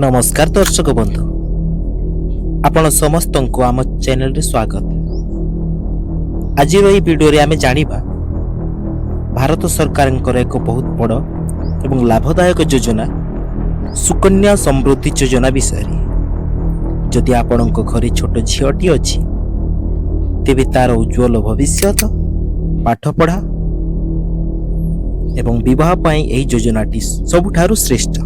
ନମସ୍କାର ଦର୍ଶକ ବନ୍ଧୁ, ଆପଣ ସମସ୍ତଙ୍କୁ ଆମ ଚ୍ୟାନେଲରେ ସ୍ୱାଗତ। ଆଜିର ଏହି ଭିଡ଼ିଓରେ ଆମେ ଜାଣିବା ଭାରତ ସରକାରଙ୍କର ଏକ ବହୁତ ବଡ଼ ଏବଂ ଲାଭଦାୟକ ଯୋଜନା ସୁକନ୍ୟା ସମୃଦ୍ଧି ଯୋଜନା ବିଷୟରେ। ଯଦି ଆପଣଙ୍କ ଘରେ ଛୋଟ ଝିଅଟି ଅଛି, ତେବେ ତାର ଉଜ୍ଜ୍ୱଳ ଭବିଷ୍ୟତ, ପାଠପଢ଼ା ଏବଂ ବିବାହ ପାଇଁ ଏହି ଯୋଜନାଟି ସବୁଠାରୁ ଶ୍ରେଷ୍ଠ।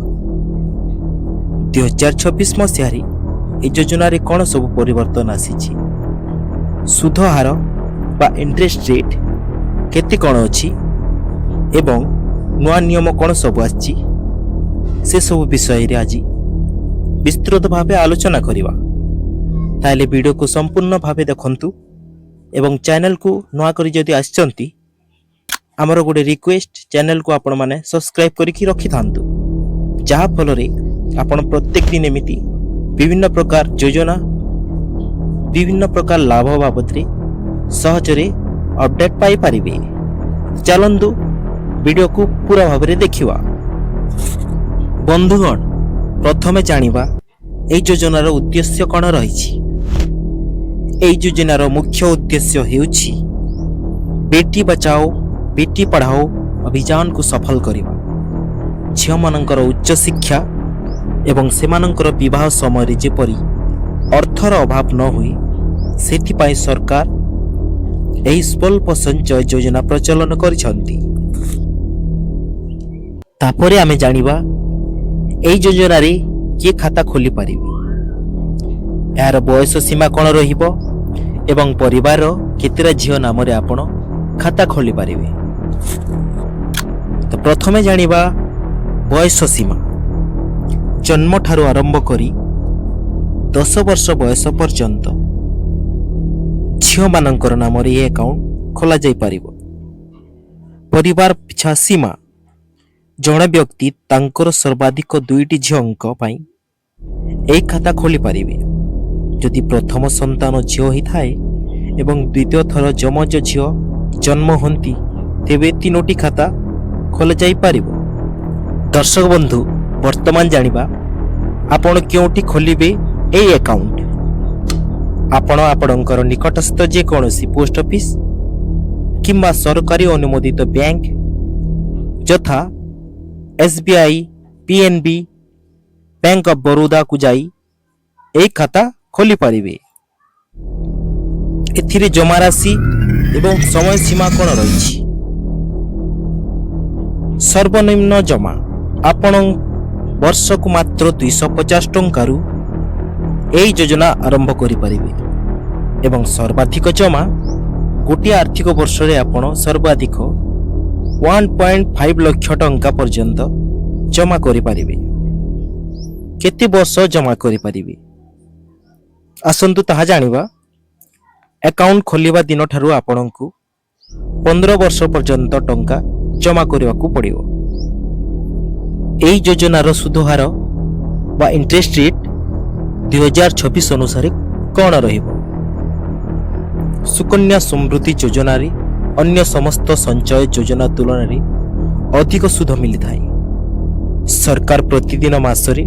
2026 ମସିହାରେ ଏହି ଯୋଜନାରେ କ'ଣ ସବୁ ପରିବର୍ତ୍ତନ ଆସିଛି, ସୁଧ ହାର ବା ଇଣ୍ଟରେଷ୍ଟ ରେଟ୍ କେତେ କ'ଣ ଅଛି ଏବଂ ନୂଆ ନିୟମ କ'ଣ ସବୁ ଆସିଛି, ସେସବୁ ବିଷୟରେ ଆଜି ବିସ୍ତୃତ ଭାବେ ଆଲୋଚନା କରିବା। ତାହେଲେ ଭିଡ଼ିଓକୁ ସମ୍ପୂର୍ଣ୍ଣ ଭାବେ ଦେଖନ୍ତୁ ଏବଂ ଚ୍ୟାନେଲକୁ ନୂଆ କରି ଯଦି ଆସିଛନ୍ତି, ଆମର ଗୋଟେ ରିକ୍ୱେଷ୍ଟ, ଚ୍ୟାନେଲକୁ ଆପଣମାନେ ସବସ୍କ୍ରାଇବ୍ କରିକି ରଖିଥାନ୍ତୁ, ଯାହାଫଳରେ ଆପଣ ପ୍ରତ୍ୟେକ ଦିନ ଏମିତି ବିଭିନ୍ନ ପ୍ରକାର ଯୋଜନା, ବିଭିନ୍ନ ପ୍ରକାର ଲାଭ ବାବଦରେ ସହଜରେ ଅପଡେଟ୍ ପାଇପାରିବେ। ଚାଲନ୍ତୁ, ଭିଡ଼ିଓକୁ ପୁରା ଭାବରେ ଦେଖିବା। ବନ୍ଧୁଗଣ, ପ୍ରଥମେ ଜାଣିବା ଏହି ଯୋଜନାର ଉଦ୍ଦେଶ୍ୟ କ'ଣ ରହିଛି। ଏହି ଯୋଜନାର ମୁଖ୍ୟ ଉଦ୍ଦେଶ୍ୟ ହେଉଛି ବେଟି ବଚାଓ ବେଟି ପଢ଼ାଓ ଅଭିଯାନକୁ ସଫଳ କରିବା। ଝିଅମାନଙ୍କର ଉଚ୍ଚଶିକ୍ଷା ଏବଂ ସେମାନଙ୍କର ବିବାହ ସମୟରେ ଯେପରି ଅର୍ଥର ଅଭାବ ନ ହୁଏ, ସେଥିପାଇଁ ସରକାର ଏହି ସ୍ୱଳ୍ପ ସଞ୍ଚୟ ଯୋଜନା ପ୍ରଚଳନ କରିଛନ୍ତି। ତାପରେ ଆମେ ଜାଣିବା ଏହି ଯୋଜନାରେ କିଏ ଖାତା ଖୋଲିପାରିବେ, ଏହାର ବୟସ ସୀମା କ'ଣ ରହିବ ଏବଂ ପରିବାରର କେତେଟା ଝିଅ ନାମରେ ଆପଣ ଖାତା ଖୋଲିପାରିବେ। ତ ପ୍ରଥମେ ଜାଣିବା ବୟସ ସୀମା। ଜନ୍ମଠାରୁ ଆରମ୍ଭ କରି 10 ବର୍ଷ ବୟସ ପର୍ଯ୍ୟନ୍ତ ଝିଅମାନଙ୍କର ନାମରେ ଏହି ଆକାଉଣ୍ଟ ଖୋଲାଯାଇପାରିବ। ପରିବାର ପିଛା ସୀମା: ଜଣେ ବ୍ୟକ୍ତି ତାଙ୍କର ସର୍ବାଧିକ ଦୁଇଟି ଝିଅଙ୍କ ପାଇଁ ଏହି ଖାତା ଖୋଲିପାରିବେ। ଯଦି ପ୍ରଥମ ସନ୍ତାନ ଝିଅ ହୋଇଥାଏ ଏବଂ ଦ୍ୱିତୀୟ ଥର ଯମଜ ଝିଅ ଜନ୍ମ ହୁଅନ୍ତି, ତେବେ ତିନୋଟି ଖାତା ଖୋଲାଯାଇପାରିବ। ଦର୍ଶକ ବନ୍ଧୁ, ବର୍ତ୍ତମାନ ଜାଣିବା ଆପଣ କେଉଁଠି ଖୋଲିବେ ଏହି ଆକାଉଣ୍ଟ। ଆପଣ ଆପଣଙ୍କର ନିକଟସ୍ଥ ଯେକୌଣସି ପୋଷ୍ଟ ଅଫିସ କିମ୍ବା ସରକାରୀ ଅନୁମୋଦିତ ବ୍ୟାଙ୍କ ଯଥା ଏସ୍ବିଆଇ, ପିଏନ୍ବି, ବ୍ୟାଙ୍କ ଅଫ୍ ବରୋଦାକୁ ଯାଇ ଏହି ଖାତା ଖୋଲିପାରିବେ। ଏଥିରେ ଜମାରାଶି ଏବଂ ସମୟ ସୀମା କ'ଣ ରହିଛି? ସର୍ବନିମ୍ନ ଜମା: ଆପଣ ବର୍ଷକୁ ମାତ୍ର 250 ଟଙ୍କାରୁ ଏହି ଯୋଜନା ଆରମ୍ଭ କରିପାରିବେ ଏବଂ ସର୍ବାଧିକ ଜମା ଗୋଟିଏ ଆର୍ଥିକ ବର୍ଷରେ ଆପଣ ସର୍ବାଧିକ 1.5 ଲକ୍ଷ ଟଙ୍କା ପର୍ଯ୍ୟନ୍ତ ଜମା କରିପାରିବେ। କେତେ ବର୍ଷ ଜମା କରିପାରିବେ, ଆସନ୍ତୁ ତାହା ଜାଣିବା। ଆକାଉଣ୍ଟ ଖୋଲିବା ଦିନଠାରୁ ଆପଣଙ୍କୁ 15 ବର୍ଷ ପର୍ଯ୍ୟନ୍ତ ଟଙ୍କା ଜମା କରିବାକୁ ପଡ଼ିବ। ଏହି ଯୋଜନାର ସୁଧହାର ବା ଇଣ୍ଟରେଷ୍ଟ ରେଟ୍ 2026 ଅନୁସାରେ କ'ଣ ରହିବ? ସୁକନ୍ୟା ସମୃଦ୍ଧି ଯୋଜନାରେ ଅନ୍ୟ ସମସ୍ତ ସଞ୍ଚୟ ଯୋଜନା ତୁଳନାରେ ଅଧିକ ସୁଧ ମିଳିଥାଏ। ସରକାର ପ୍ରତିଦିନ ମାସରେ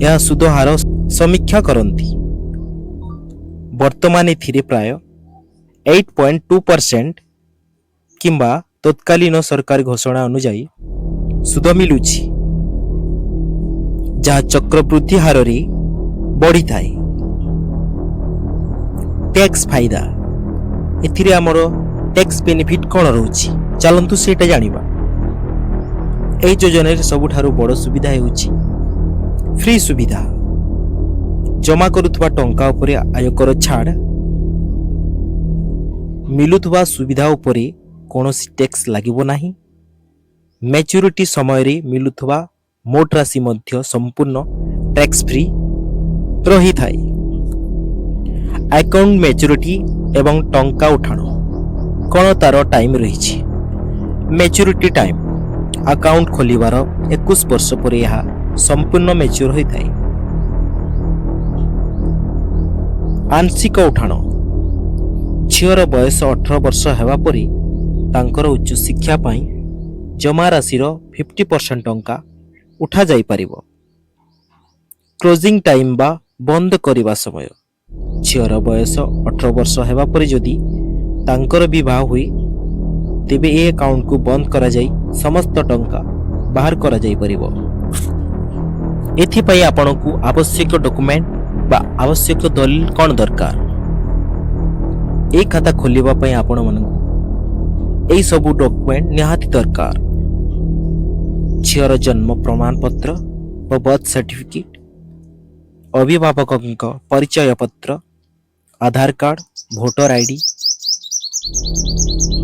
ଏହା ସୁଧ ହାର ସମୀକ୍ଷା କରନ୍ତି। ବର୍ତ୍ତମାନ ଏଥିରେ ପ୍ରାୟ 8.2% କିମ୍ବା ତତ୍କାଳୀନ ସରକାରୀ ଘୋଷଣା ଅନୁଯାୟୀ ସୁଧ ମିଳୁଛି, ଯାହା ଚକ୍ରବୃଦ୍ଧି ହାରରେ ବଢ଼ିଥାଏ। ଟ୍ୟାକ୍ସ ଫାଇଦା: ଏଥିରେ ଆମର ଟ୍ୟାକ୍ସ ବେନିଫିଟ୍ କ'ଣ ରହୁଛି, ଚାଲନ୍ତୁ ସେଇଟା ଜାଣିବା। ଏହି ଯୋଜନାରେ ସବୁଠାରୁ ବଡ଼ ସୁବିଧା ହେଉଛି ଫ୍ରି ସୁବିଧା। ଜମା କରୁଥିବା ଟଙ୍କା ଉପରେ ଆୟକର ଛାଡ଼। ମିଳୁଥିବା ସୁବିଧା ଉପରେ କୌଣସି ଟ୍ୟାକ୍ସ ଲାଗିବ ନାହିଁ। ମ୍ୟାଚୁରିଟି ସମୟରେ ମିଳୁଥିବା ମୋଟ ରାଶି ମଧ୍ୟ ସମ୍ପୂର୍ଣ୍ଣ ଟ୍ୟାକ୍ସ ଫ୍ରି ରହିଥାଏ। ଆକାଉଣ୍ଟ ମ୍ୟାଚୁରିଟି ଏବଂ ଟଙ୍କା ଉଠାଣ କ'ଣ ତାର ଟାଇମ୍ ରହିଛି? ମ୍ୟାଚୁରିଟି ଟାଇମ୍: ଆକାଉଣ୍ଟ ଖୋଲିବାର 21 ବର୍ଷ ପରେ ଏହା ସମ୍ପୂର୍ଣ୍ଣ ମ୍ୟାଚୁର ହୋଇଥାଏ। ଆଂଶିକ ଉଠାଣ: ଝିଅର ବୟସ 18 ବର୍ଷ ହେବା ପରେ ତାଙ୍କର ଉଚ୍ଚଶିକ୍ଷା ପାଇଁ ଜମା ରାଶିର 50% ଟଙ୍କା ଉଠାଯାଇପାରିବ। କ୍ଲୋଜିଂ ଟାଇମ୍ ବା ବନ୍ଦ କରିବା ସମୟ। ଝିଅର ବୟସ 18 ବର୍ଷ ହେବା ପରେ ଯଦି ତାଙ୍କର ବିବାହ ହୁଏ, ତେବେ ଏ ଆକାଉଣ୍ଟକୁ ବନ୍ଦ କରାଯାଇ ସମସ୍ତ ଟଙ୍କା ବାହାର କରାଯାଇପାରିବ। ଏଥିପାଇଁ ଆପଣଙ୍କୁ ଆବଶ୍ୟକ ଡକୁମେଣ୍ଟ ବା ଆବଶ୍ୟକ ଦଲିଲ କ'ଣ ଦରକାର? ଏହି ଖାତା ଖୋଲିବା ପାଇଁ ଆପଣମାନଙ୍କୁ ଏହି ସବୁ ଡକୁମେଣ୍ଟ ନିହାତି ଦରକାର। ଝିଅର ଜନ୍ମ ପ୍ରମାଣପତ୍ର ବା ବର୍ଥ ସାର୍ଟିଫିକେଟ୍, ଅଭିଭାବକଙ୍କ ପରିଚୟ ପତ୍ର, ଆଧାର card, voter ID,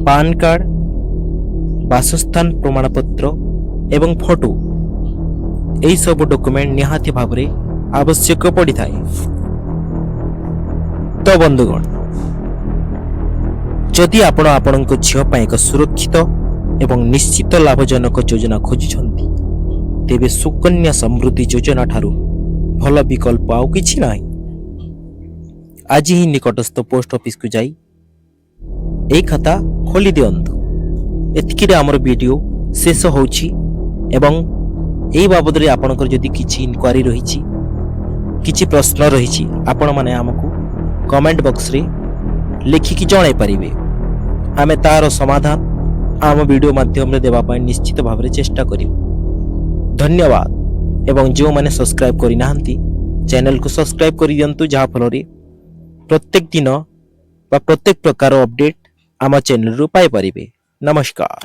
PAN card, ବାସସ୍ଥାନ ପ୍ରମାଣପତ୍ର ଏବଂ ଫଟୋ। ଏହିସବୁ ଡକୁମେଣ୍ଟ ନିହାତି ଭାବରେ ଆବଶ୍ୟକ ପଡ଼ିଥାଏ। ତ ବନ୍ଧୁଗଣ, ଯଦି ଆପଣ ଆପଣଙ୍କ ଝିଅ ପାଇଁ ଏକ ସୁରକ୍ଷିତ ଏବଂ ନିଶ୍ଚିତ ଲାଭଜନକ ଯୋଜନା ଖୋଜୁଛନ୍ତି, ତେବେ ସୁକନ୍ୟା ସମୃଦ୍ଧି ଯୋଜନା ଠାରୁ ଭଲ ବିକଳ୍ପ ଆଉ କିଛି ନାହିଁ। ଆଜି ହିଁ ନିକଟସ୍ଥ ପୋଷ୍ଟ ଅଫିସକୁ ଯାଇ ଏହି ଖାତା ଖୋଲି ଦିଅନ୍ତୁ। ଏତିକିରେ ଆମର ଭିଡ଼ିଓ ଶେଷ ହେଉଛି ଏବଂ ଏହି ବାବଦରେ ଆପଣଙ୍କର ଯଦି କିଛି ଇନକ୍ୱାରି ରହିଛି, କିଛି ପ୍ରଶ୍ନ ରହିଛି, ଆପଣମାନେ ଆମକୁ କମେଣ୍ଟ ବକ୍ସରେ ଲେଖିକି ଜଣାଇ ପାରିବେ। ଆମେ ତାର ସମାଧାନ ଆମ ଭିଡ଼ିଓ ମାଧ୍ୟମରେ ଦେବା ପାଇଁ ନିଶ୍ଚିତ ଭାବରେ ଚେଷ୍ଟା କରିବୁ। ଧନ୍ୟବାଦ। ଏବଂ ଯେଉଁମାନେ ସବସ୍କ୍ରାଇବ୍ କରିନାହାନ୍ତି, ଚ୍ୟାନେଲକୁ ସବସ୍କ୍ରାଇବ୍ କରିଦିଅନ୍ତୁ, ଯାହାଫଳରେ ପ୍ରତ୍ୟେକ ଦିନ ବା ପ୍ରତ୍ୟେକ ପ୍ରକାର ଅପଡେଟ୍ ଆମ ଚ୍ୟାନେଲରୁ ପାଇପାରିବେ। ନମସ୍କାର।